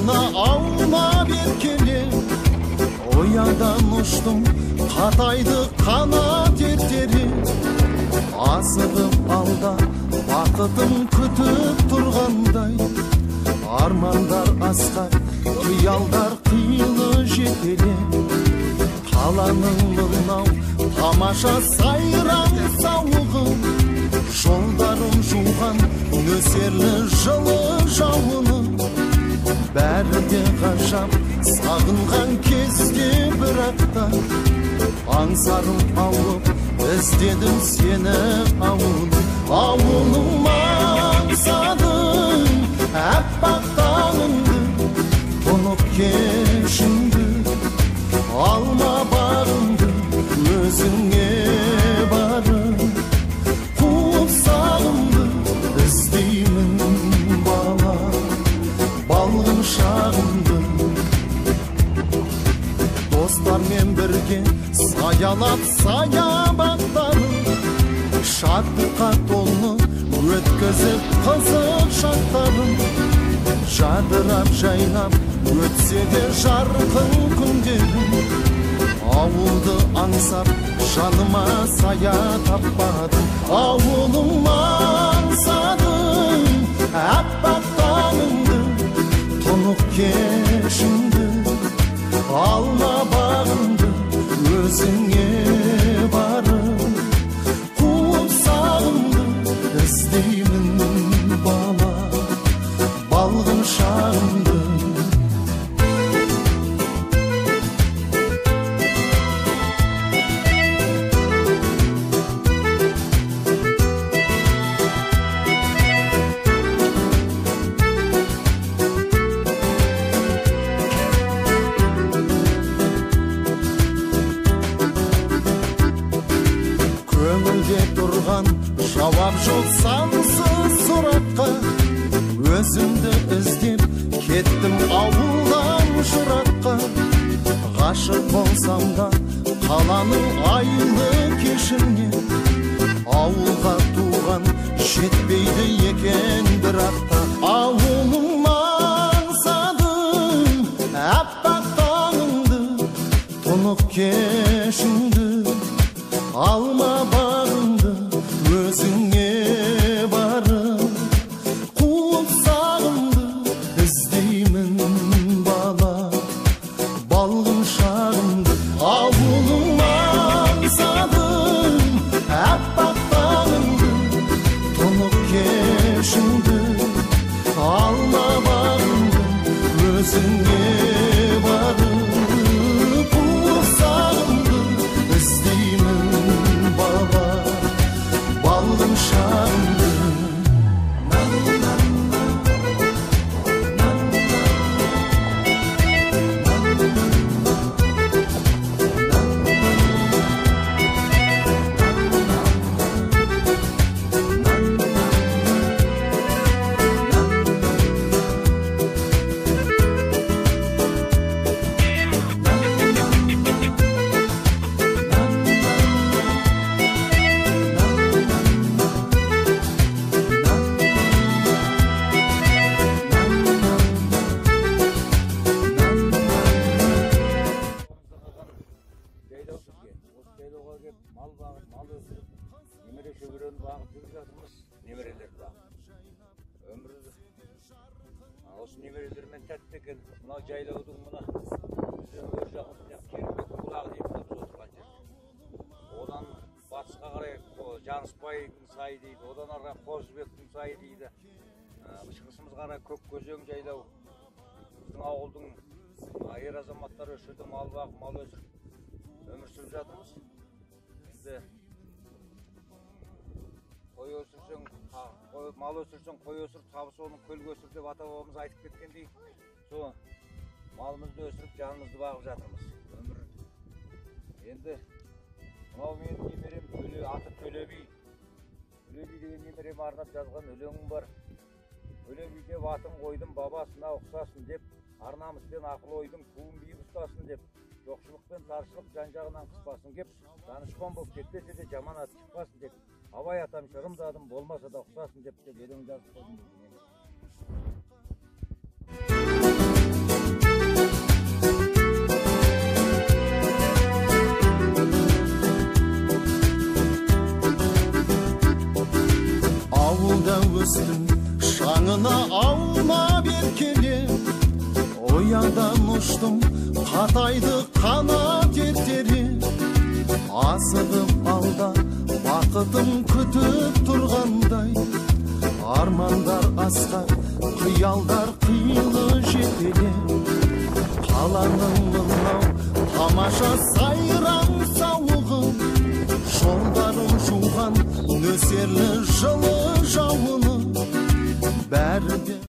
Қойнына аунап еркелеп, оядан ұштым, қатайды қанат ертерек. Асығып алда бақытым күтіп тұрғандай, армандар асқар, қиялдар қилы жетелеп. Қаланың мынау тамаша сайран сауығы, жолдарын жуған нөсерлі жылы жауыны. Бәрі де ғажап, сағынған кезде бірақ та аңсарым ауып, іздедім сені ауылым. Ауылым аңсадым, әппақ таңыңды, тұнық кешіңді, алма бағыңды, өзіңе барып қуып сағымды іздеймін бала балғын шағымды. Достармен бірге саялап саябақтарын, шаттыққа толы өткізіп қызық шақтарын, жадырап жайнап өтсе де жарқын күндерім, ауылды аңсап жаныма сая таппадым. Ауылым аңсадым, әппақ таңыңды, тұнық кешіңді, алма бағыңды, өзіңе барып қуып сағымды іздеймін бала балғын шағымды. Көңілде тұрған жауап жоқ сансыз сұраққа, өзімді іздеп кеттім ауылдан жыраққа. Ғашық болсам да қаланың айлы кешіне, ауылға туған жетпейді екен бірақ та. Ауылым аңсадым, әппақ таңыңды, тұнық кешіңді, алма бағыңды, өзіңе барып қуып сағымды іздеймін бала балғын шағымды. Ауылым аңсадым, әппақ таңыңды, тұнық кешіңді, алма бағыңды, өзіңе барып қуып сағымды іздеймін бала балғын шағымды. Мал бағып, мал өсіріп, немере шөберені бағып жүріп жатырмыз, немерелерді бағып. Өмір осы немерелермен тәтті екен. Мынау жайлаудың мына біздің өр жағымыз Керімбектің бұлағы дейді, мына біз отырған жер. Одан батысқа қарай Жанысбайдың сайы дейді, одан ары қарай Қозыбектің сайы дейді. Шығысымызға қарай Көккөзең жайлау. Біздің ауылдың ер азаматтары осы жерде мал бағып, мал өсіріп өмір сүріп жатырмыз. Енді қой өсірсең, мал өсірсең, қой өсір, табысы оның көлге өсір деп ата бабамыз айтып кеткендей, сол малымызды өсіріп, жанымызды бағып жатырмыз. Өмір енді мынау менің немерем Төле, аты Төле би. Төле би деген немерем арнап жазған өлеңім бар. Төле би деп атын қойдым, бабасына ұқсасын деп, ар намыспен ақыл ойдың туын биік ұстасын деп, жоқшылық пен таршылық жан жағынан қыспасын кеп, данышпан болып кетпесе де жаман аты шықпасын деп, Абай атам шырымдадым, болмаса да ұқсасын деп өлең жазып қойдым. Ұядан ұштым, қатайды қанат ертерек. Асығып алда бақытым күтіп тұрғандай. Армандар асқар, қиялдар қилы жетелеп. Қаланың мынау тамаша сайран